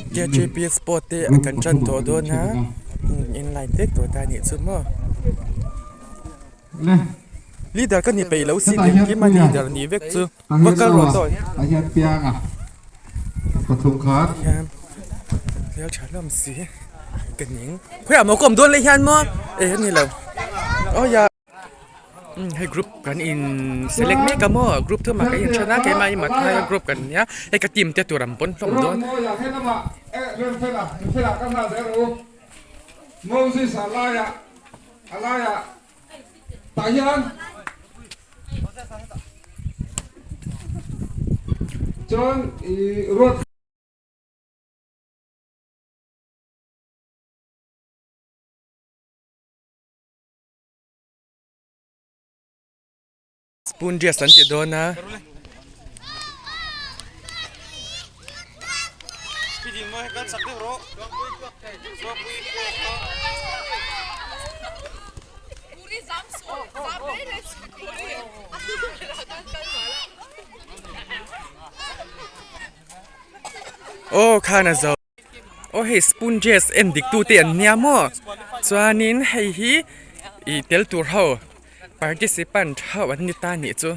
KGP sport te kan tan tawh dawn a in line tek tawh ta nih chu maw leader ka ni peih lo si engkim a leader nih vek chu va kal rawh tawh hian hmel tha hlawm si ka ning khawiah maw ka awm dawn leh hian maw eh a ni lo aw ya. Hei group kan in select mek a maw group thumah kan in then a keimah hi Mathai group kan nia hei ka team te tur an pawn hlawm dawn. Spoon dress an ti dawn a. Aw khan a zo. Aw hei spoon dress en dik tu te an nia maw chuanin hei hi ih tel tur ho participant ho an ni ta nih chu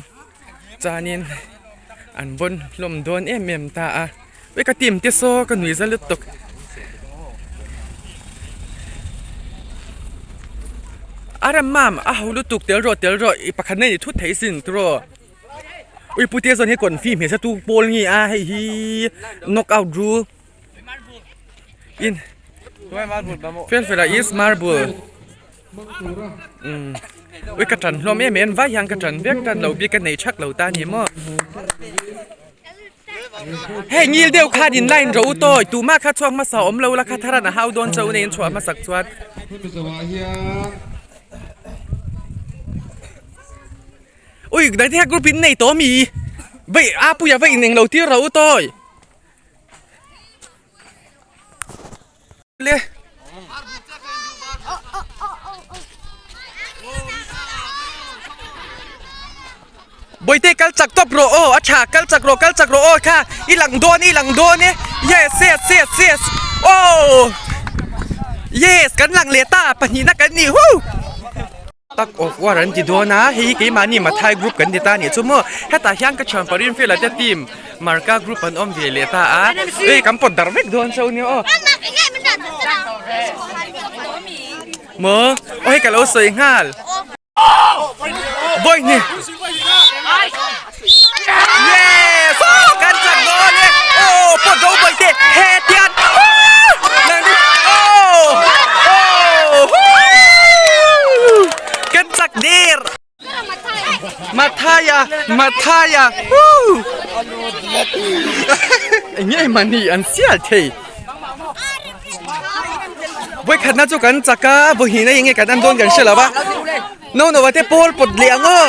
chuanin an vawn hlawm dawn em em ta a ui ka team te saw ka nui za lutuk. A ram mam a ho lutuk tel rawh tel rawh ih pakhat na in i thut thei sin tiraw. Ui putea chuan hei confi hmeichhia tu pawl nge a hei hi knock out ru in fel fel ah is marble umm ui ka tan hlawm em em vai hian ka tan vek tan lo bik ka nei thak lo ta ni maw hei ngil deuh khan in line ro tawi tumah kha chhuak hmasa awm lo la kha thar an a hau dawn chauh nei in chhuah hmasak chuan. Ui dai te group in nei tawh mi vei a puia vei in englo tir ro tawi le Bawihte kal chak tawp rawh aw a tha kal chak rawh kal chak rawh aw kha i lang dawn i lang dawn e yes yes yes yes aw yes kan lang leh ta pahnihna kan ni hu. Tak of war an ti dawn a hei hi keimahni Mathai group kan ti ta anih chu maw hetah hian ka thian Parin Fela te team Marka group an awm ve leh ta a hei kan pawt darh vek dawn chauh nia aw maw aw hei ka lo sawi nghal vawi hnih yes aw kan chak dawn e aw pawt ro vawi te hetian aw aw kan chak der Mathaya Mathaya woo enge mani an sial thei vawikhatna chu kan chak a vawihnihna enge kan en dawn kan hre lo va. No no te pawl pawt leh ang aw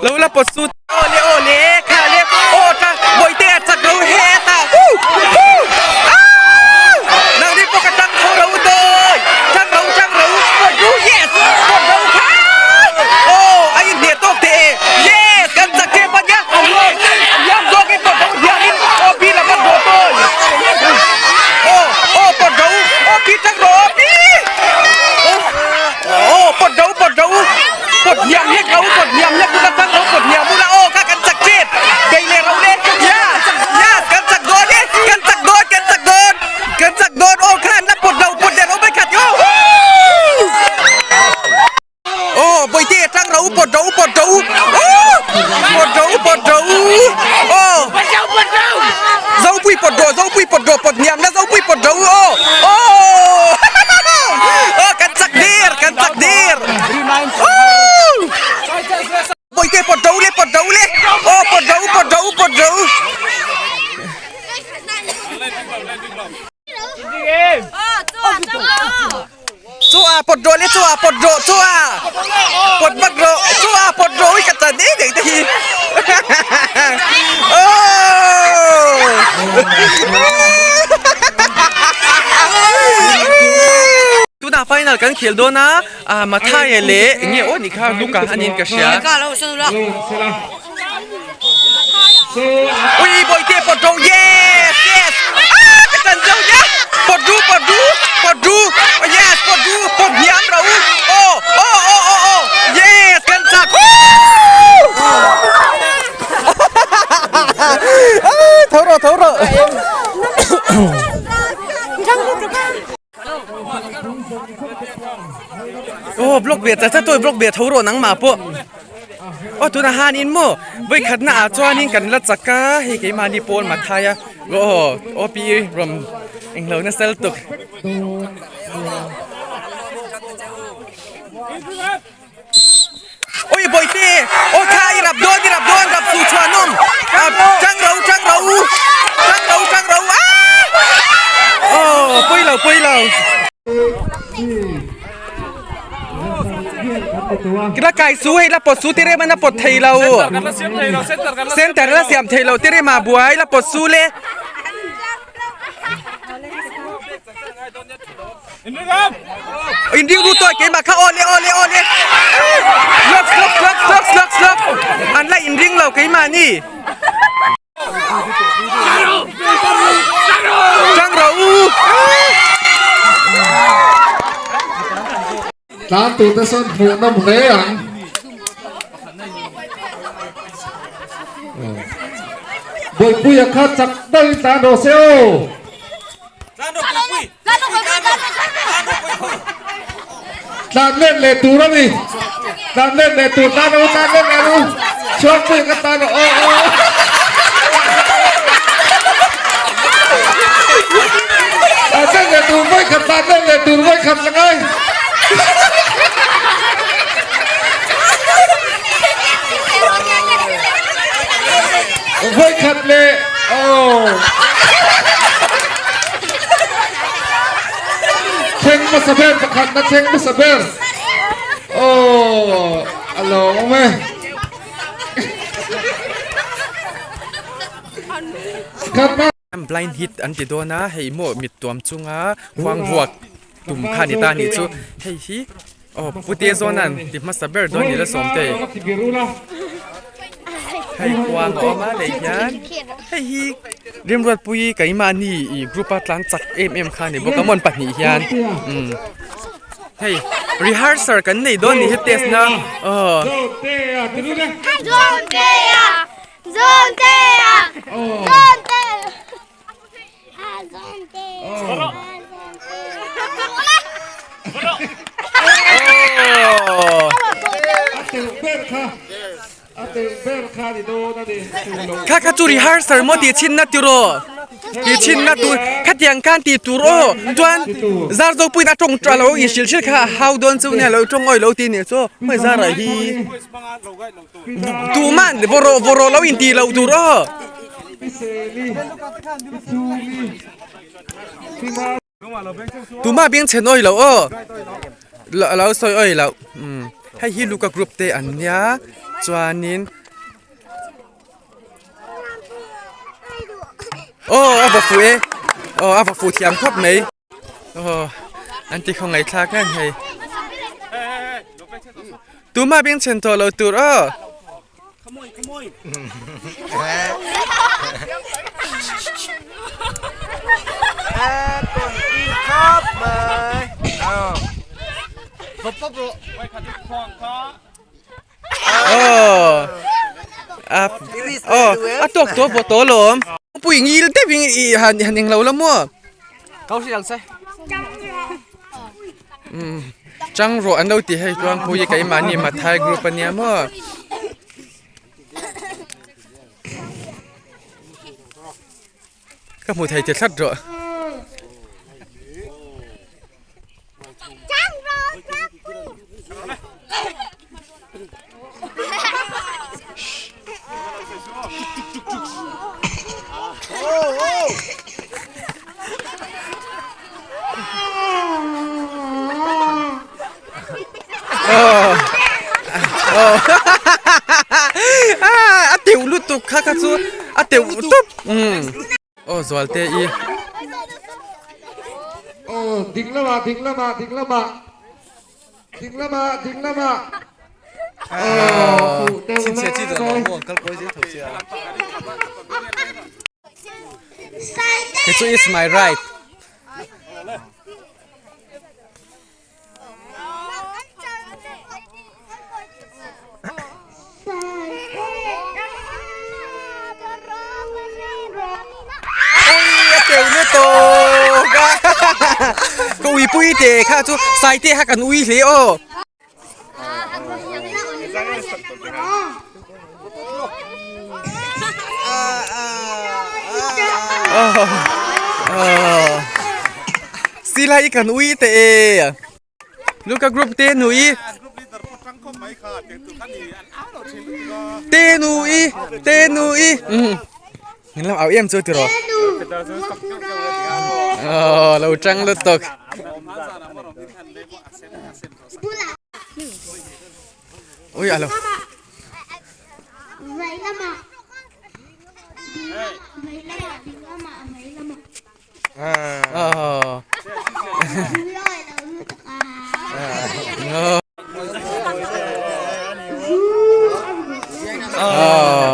lo la pawt su aw le aw le kha le aw ta bawihte a chak lo het a hu hu aaa nang ni pawh ka tang tho ro dawi tang ro tang ro pawt ru yes pawt ro kha aw a inhne tawk teh e yes kan chak tep a nia hiam zawk in pawt ro hiam in aw pi lam a rawh dawi aw aw pawt ro aw pi tang rawh aw pi. Aw pawt ro pawt ro pawt hniam hlek ro pawt hniam hlek bula tang ro pawt hniam bula aw kha kan chak tep bei leh ro le yes yes kan chak dawn e kan chak dawn kan chak dawn kan chak dawn aw khan la pawt lo pawt leh ro mai khat aw aw bawihte tang ro pawt ro pawt ro aw pawt ro pawt ro aw Zopui pawt rawh Zopui pawt rawh pawt hniam la Zopui pawt rawh u aw aw aw kan chak der kan chak der aww Bawihte pawt rawh u le pawt rawh u le aw pawt rawh u pawt rawh u pawt rawh u. Chu a pawt rawh le chu a pawt rawh chu a pawt vak rawh chu a pawt rawh ui ka chan dei dei te hi Tunah final kan khel dawn a Mathai leh eng nge aw ni kha Luka a niin ka hria. Ui bawihte pawt ro yes yes ah ka tan zo nia pawt ru pawt ru pawt ru yes pawt ru pawt hniam ro aw aw aw aw aw yes kan chak tho rawh tho rawh. Aw block ve ta tlat aw block ve tho rawh nangmah pawh aw tunah hanin maw vawikhatna ah chuanin kan la chak a hei keimahni pawl mathai a aw aw pi rawn englo nasa lutuk. Oi bawihte aw kha i rap dawn i rap dawn rap su chhuanawm tang ro tang ro tang ro tang ro aaa aw pawi lo pawi lo la kai su hei la pawt su te rem an la pawt thei lo center la siam thei lo te rem ah buai la pawt su le. Inring ru tawh keimah kha awle awle awle lok lok lok lok lok lok an la inring lo keimah ni tang ro u Tlan tur te sawn hmuh nawm hle ang. Bawipuia kha chak deuhin tlan rawh se aw. Tlan let leh tur a ni. Tlan let leh tur tlan rawh u tlan let leh rawh u. Chhuakpuia kha tlan rawh aw aw. Tlan let leh tur vawikhat tlan let leh tur vawikhat la ngai. Vawikhat leh aw. Thleng hmasa ber pakhatna thleng hmasa ber. Aw a lawm e. Blind hit an ti dawn a hei maw mit tuam chunga khuang vuak tum kha ni ta anih chu hei hi aw pute zawn an ti hmasa ber dawn ni la sawmte hei khuang a awm a leh hian hei hi Rimruatpuii keimahni ih group a tlan chak em em kha a ni bawk a mawn pahnih hian umm. Hei rehearsal kan nei dawn nih hi test na aw. Kha kha chu rehearsal maw tih chhin na tiraw tih chhin na tur khatiang khan tih tur aw chuan zar zo puiin a tawng a lo in hrilh hrilh kha a hau dawn chu nia lo tawng awih lo tih nih chu hmai zar ah hi tumah vawrawh vawrawh lo in tih loh tur aw. Tumah beng chhen awih loh aw lo sawi awih loh umm hei hi luka group te an nia chuanin aw a va fuh e aw a va fuh thiam khawp mai aw an ti khaw ngaihthlak em hei tumah beng chhen tawh loh tur aw. A tawk tawh bawt tawh alawm. Pui ngil deuh in i han han englo la maw? Chang rawh an lo ti hei chuan pui hi keimahni Mathai group a nia maw. Ka hmu thei ti thlat rawh. A teuh lutuk kha kha chu a teuh tawp aw zualte i aw ding lamah ding lamah ding lamah ding lamah ding lamah. Aw fuh deuh hle mai. Kei chu is my right. Ka ui pui te kha chu sai te kha kan ui hle aw. Silai kan ui te e. Luka group te nui. Te nui, te nui. Min lam au em chu tiraw. Oh, lo tang lutuk. Ui alo. Oh. Oh.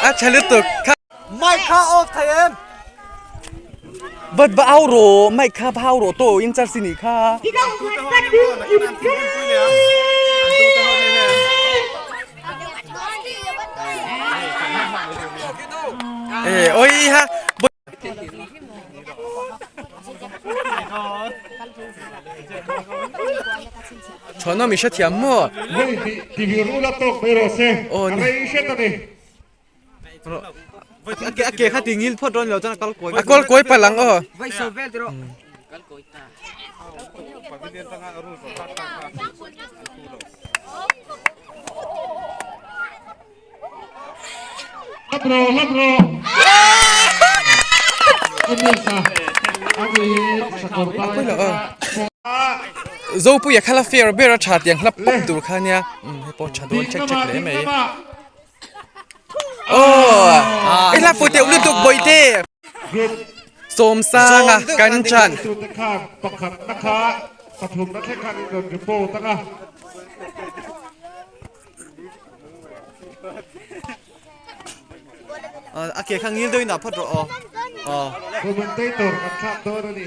A tha lutuk kha. Mic kha off thei em? Vat va au rawh mic kha va au rawh tawh in charge nih kha. E oi ha. Chhuanawm i hrethiam maw? Hei ti vir ula tawk mai rawh se, a rei hret a ni. A ke kha ti ngil phawt rawn lo chuan a kal kawi A kawl kawi palh ang aw. Hlap rawh hlap rawh. Ms-a a ni sakawr tai a. Zopuia kha la fair ber a tha tiang hlap pawp tur kha nia hei pawh tha dawn chek chek hle mai. Aw i hla fu teuh lutuk bawihte. Sawmsanga kan chan. Tute khan pakhatna kha pathumna thleng khan in rawn report ang a. A ke kha ngil deuhin ah phawt rawh aw. Aw. Commentator kan thlak dawn a ni.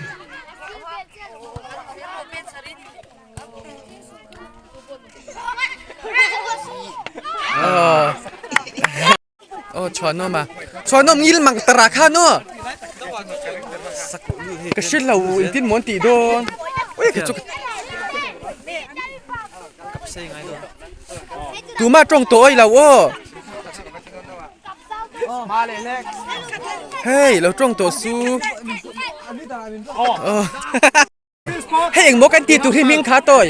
Aw chhuanawm a. Chhuanawm ngil mang tara kha no. Ka hre lo engtin maw an tih dawn. Ui ka chu Tuma tawng tawh awih lo aw. Hei lo tawng tawh su. Hei engmaw kan tih tur hi hming kha tawi.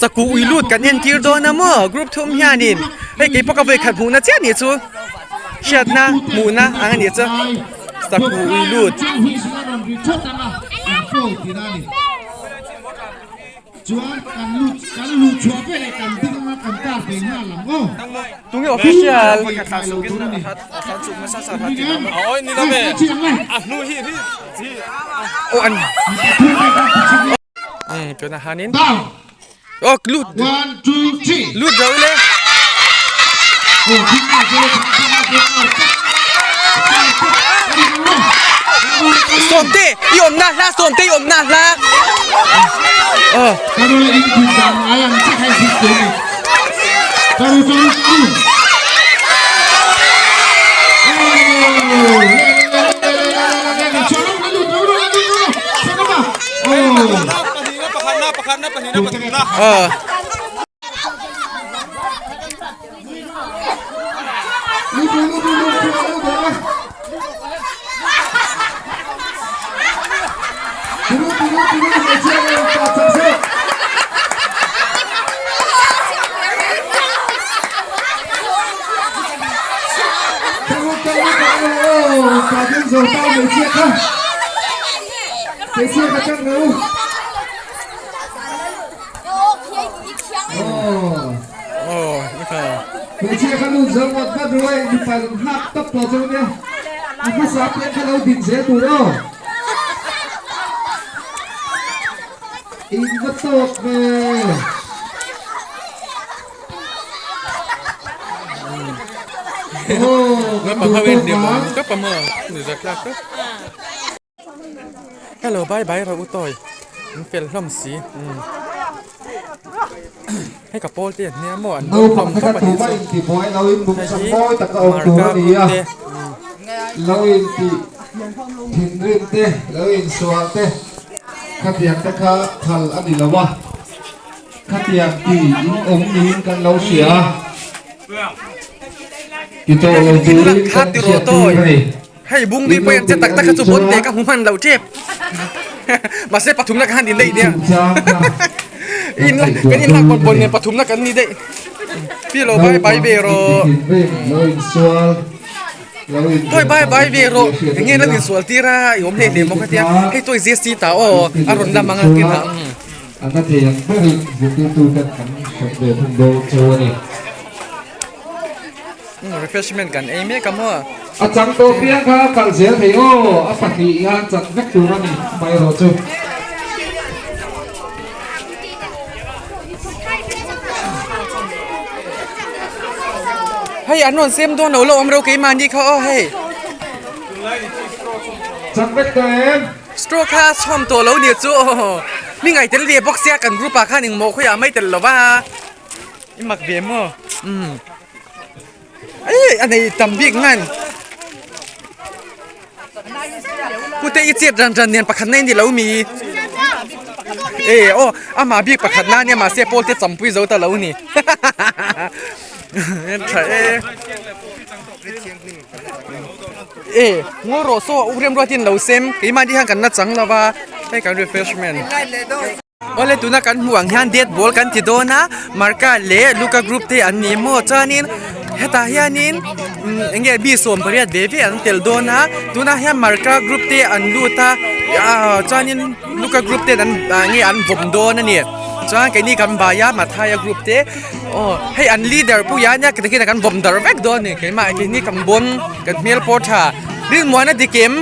Saku ui lut kan entir dawn a maw group thum hianin hei keipawh ka vawikhat hmuhna chiah nih chu hriatna hmuhna ang a nih chu saku ui lut. Tunge official? Oh an tuna hanin oh lut lut zo le Sawmte i awmna hla Sawmte i awmna hla oh Oh. Hmeichhia kha lut zo ngawt vat ru e, mipa in nghak tawp tawh chu nia, a hmasa piang kha lo din zel tur aw. In va tawk ve. Aw, kan duh tawk ang. Hello bye bye rawh u tawi an fel hlawm si hei ka pawl te an nia maw an bawm hlawm khawp a nih chu hei hi marka group te lo in ti thinrim te lo in sual te khatiang te kha phal a ni lo a khatiang ti in awm niin kan lo hria a ti tawh lo turin kan hriat tur a ni. Hei bungdi pawh hian che tak tak kha chu bawn teh ka hmu hman lo tep. Mahse pathumna ka han in daih nia. In la kan in lak bawn bawn nen pathumna kan ni daih. Pi lo bai bai ve rawh. Tuai bai bai ve rawh. Eng nge lan insual tir a i awm hle hle maw ka tia. Hei tuai zia si ta aw a rawn lam ang a tin ah. A na thei ang berin zirtirtuten an hran ve thung dawn chu a ni. Refreshment kan ei mek a maw. A chang tawh piang kha a kalh zel thei aw, a pahnih hian chan vek tur a ni amaherawh chu. Hei an rawn sem dawn lo lo awm reuh keimahni kha aw hei. Chan vek tawh em? Straw kha a chhawm tawh lo nia chu aw. Mi ngaih tel ve bawk sia kan group ah khan engmaw khawiah mai tel lo va. I mak ve maw? Umm. Ei a nei tam bik ngan. Pute i chet ran ran nen pakhat na in ni lo mi. E aw ama bik pakhat na nia mahse pawl te champui zo ta lo ni. Tha e. E ngaw rawh saw u rem ruatin lo sem keimah ni hian kan la chang lova hei kan refreshment. Awle tuna kan hmuh ang hian dead ball kan ti dawn a Marka leh Luka group te an ni maw chuanin hetah hianin eng nge mi sawm pariat ve ve an tel dawn a tunah hian Marka group te an lut a ah chuanin Luka group ten an nge an vawm dawn a ni chuan keini kan bai a Mathaya group te aw hei an leader pawh hian nia tikhian kan vawm darh vek dawn a ni keimah keini kan bawn kan hmel pawh a tha rinmuana dik em.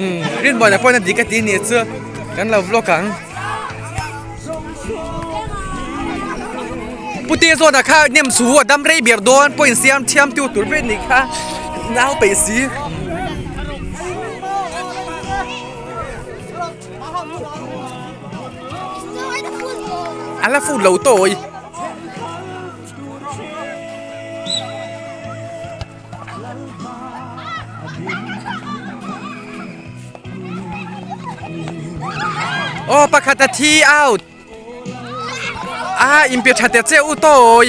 Umm rinmuana pawhin a dik a ti nih chu kan lo vlog ang pute zawn ah kha nem chu a dam rei ber dawn pawh insiam thiam tu tur ber nih kha nau peih si a la fut lo tawi. Aw pakhat a thi out a inpe tha te che u tawi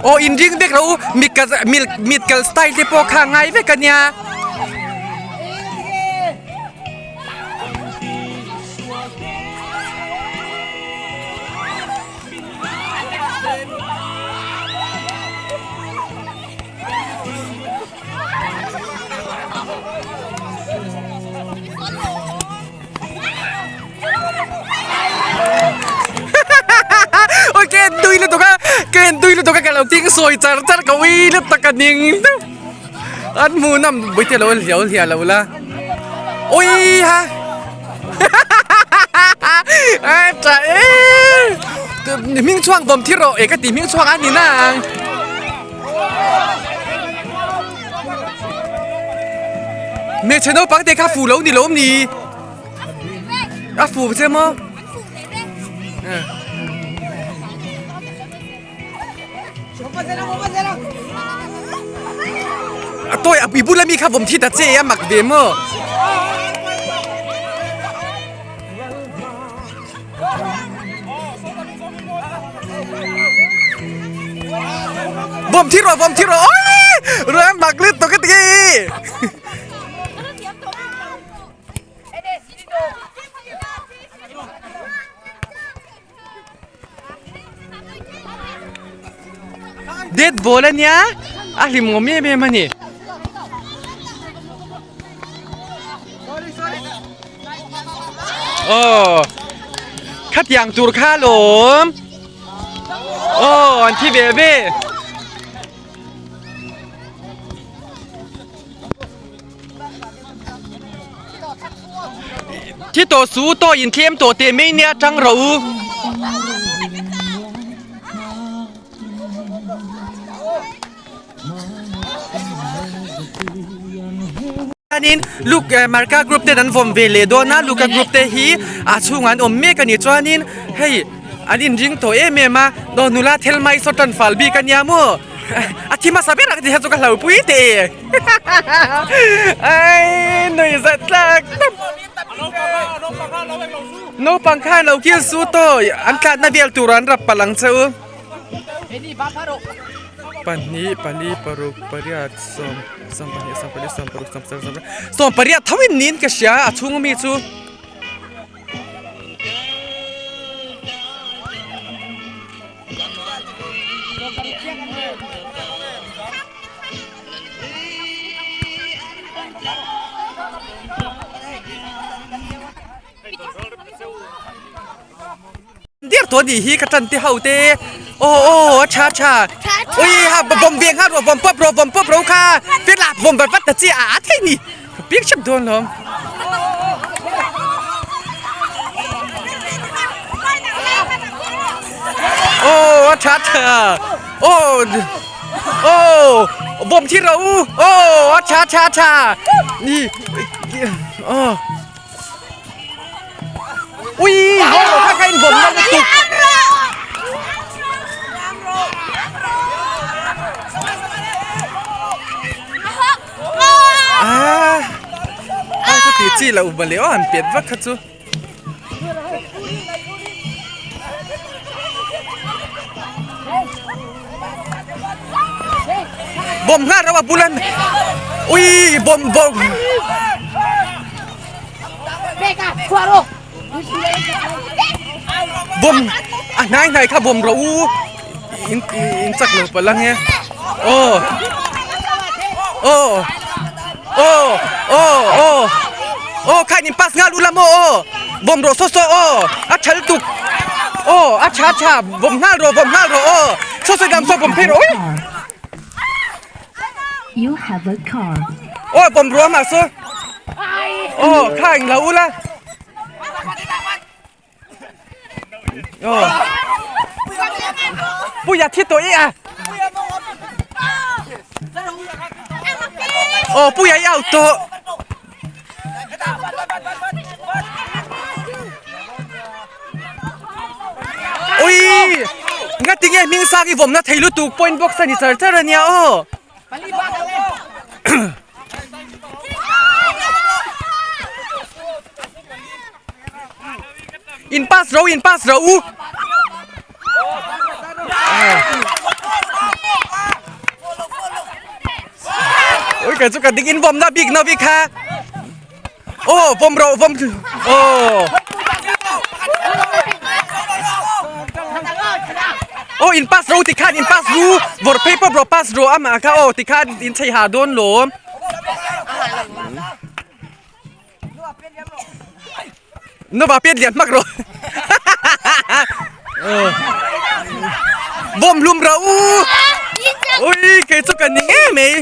aw in ring vek lo u mit kal style te pawh kha ngai vek a nia. Sawi char char ka ui lut tak a ning deuh. An hmu nam bawihte lo hliau hliah lo la. Ui ha. A tha e. Hming chhuak bawm thi rawh e ka ti hming chhuak a ni na ang. Hmeichhe naupang te kha fu lo ni lo ni. A fu che maw? A tawi a i bula mi kha vawm thi ta che a mak ve maw? Vawm thi rawh vawm thi rawh oi ram mak lutuk ka ti. Dead ball a nia a hlim ngawm em em a ni. Aw khatiang tur kha lawm aw an thi ve ve. Thi tawh su tawh in thlem tawh teh mai nia tang rawh u. Chuanin Luke eh Marka group ten an vawm ve leh dawn a Luka group te hi a chhungah an awm mek a nih chuanin hei an inring tawh em em a aw nula thel mai saw tan fal bik a nia maw a thi hmasa ber ang tih hian chu ka hlauhpui teh e ai nuih zat tlak tawp naupang khan lo kil su tawh an tlatna vel tur an rap palh ang che u. Pahnih pali paruk pariat sawm sawmpahnih sawmpali sawmparuk sawmsarih sawmpariat sawmpariat tho in niin ka hria a chhung ami chu. Diar tawh anih hi ka tan te ho te aw aw a tha tha ui ha bawm ve nghal rawh bawm pawp rawh bawm pawp rawh kha fiat lah bawm vat vat ta chi a a thei ni ka piang hrep dawn lawm. Aw a tha tha aw aw bawm thi rawh u aw a tha tha tha ni aw. Ui, haw lo kha kha in bawm na lutuk. Ah, ai kha ti chi lo ba le aw han pet vak kha chu. Bawm nghal reuh a bulan. Ui, bawm bawm. Bawm a hnai hnai kha bawm rawh u in in chak lo palh ang e aw aw aw aw aw aw khain in pass nghal u la maw aw bawm rawh saw saw aw a tha lutuk aw a tha tha bawm nghal rawh bawm nghal rawh aw saw saw dam saw bawm phei rawh ui. You have a car. Ôi bom rùa mà sư. Ồ, khai anh lâu la. Ồ. Bây giờ thiết tuổi à. Ồ, bây giờ yêu tổ. Ui! Nga tinge hming sang i vawmna thei lutuk point box a ni char char ania aw. In pass ro in pass ro u. Ui cái chu ka ding in vawmna bik na bik kha. Aw vawm ro vawm aw aw in pass ro tikhan in pass ru vawrh phei pawp rawh pass rawh amah kha aw tikhan in chei ha dawn lawm nova pet lian hmak rawh vawm hlum rawh u. Ui kei chu ka ni ngei mai.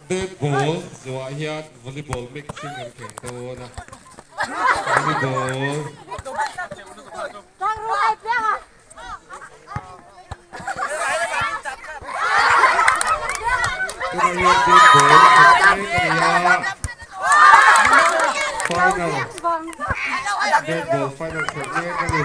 Dead ball zawhah hian volleyball mixing an kheng dawn a, volleyball. Tunah hian dead ball a khelh mek a ni a, final dead ball final khelh mek a ni.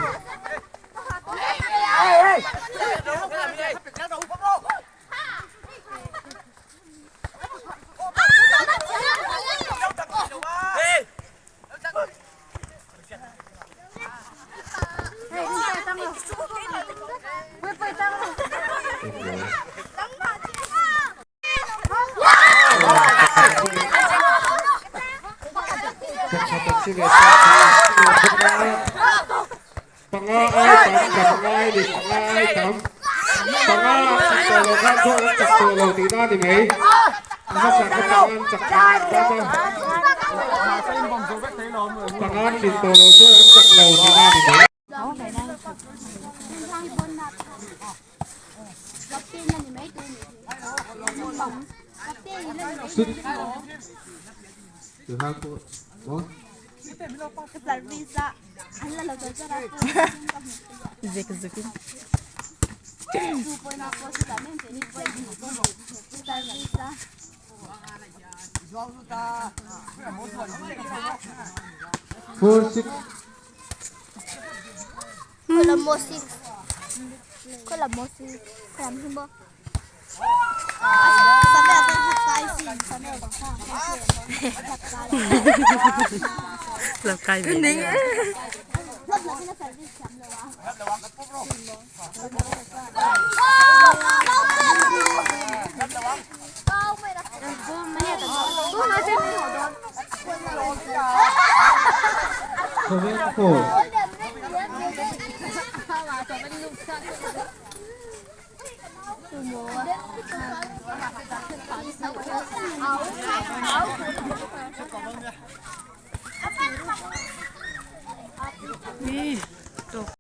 Panga ai tam ka panga ai ni panga ai tam panga chak tawh lo khan chuan an chak tawh lo tihna a ni mai a hmasa kha panga an chak tam a panga an tlin tawh lo chuan an chak lo tihna a ni mai. Four six. Seven four.